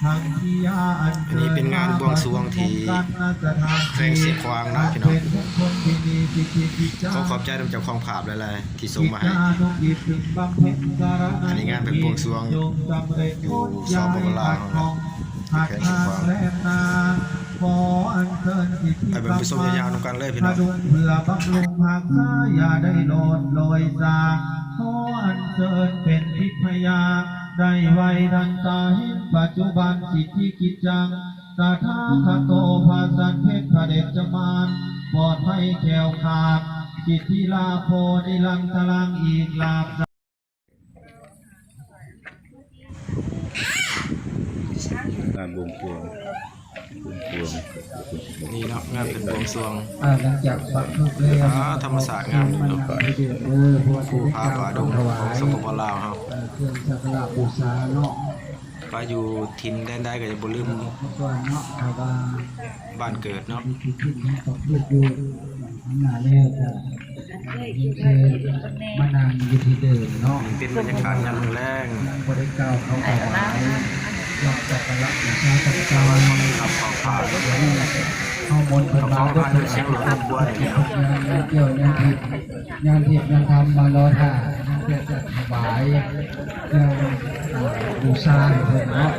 ອັນນີ້ເປັນງານບວງສວງທີ່ແຂວງຊຽງຂວາງເນາະ ພີ່ນ້ອງ. ຂໍຂອບໃຈນຳເຈົ້າຂອງພາບຫຼາຍໆ ທີ່ສົ່ງມາໃຫ້. ອັນນີ້ງານເພິ່ນບວງສວງຢູ່ ສປປ ລາວເຮົາເນາະ ແຂວງຊຽງຂວາງ. ໄປເບິ່ງໄປຊົມຍາວໆນຳກັນເລີຍພີ່ນ້ອງ. ເພື່ອບຳລຸງຮັກສາ ຢ່າໄດ້ໂລດໂລຍຊາ ຂໍອັນເຊີນເປັນທິບພະຍານ ໄດ້ໄວທັນຕາເຫັນປັດຈຸບັນ ສິດທິກິດຈັງ ຕະຖາຄະໂຕ ພະສັນເພັດພະເດັດຈະມານ ປອດໄພແຄ້ວຄາດ ສິດທິລາໂພນິລັນຕະລັງ ອີກລາບ ງານບວງສວງ ບວງສວງ ນີ້ເນາະ ງານເພິ່ນບວງສວງ ອ່າ ຫຼັງຈາກປັກທູບແລ້ວ ອ່າ ທຳມະຊາດງາມເນາະ ມານັ່ງຢູ່ເດີ ເພາະວ່າ ພູຜາປ່າດົງ ຂອງ ສປປ ລາວເຮົາ ເອີ ເຄື່ອງສັກກາລະບູຊາເນາະ ວ່າຢູ່ຖິ່ນແດນໃດກໍຢ່າບໍ່ລືມ ເນາະ ເພາະວ່າ ບ້ານເກີດເນາະ ທີ່ເພິ່ນປັກທູບຢູ່ ຂ້າງໜ້າແລ້ວກໍ ມານັ່ງຢູ່ທີ່ເດີມເນາະ ເປັນບັນຍາກາດຍາມແລງ ຍັງບໍ່ໄດ້ກ່າວຄຳຖວາຍ ນອກຈາກການລະບູຊາຕ່າງໆ ເຮົາມົນເພິ່ນມາເພື່ອສະຫຼອງງານທ່ຽວງານທິບ ງານທິບງານທຳ ມາລໍຖ້າ ເພື່ອຈະຖວາຍເຄື່ອງ ເອີ ບູຊາໃຫ້ເພິ່ນເນາະ.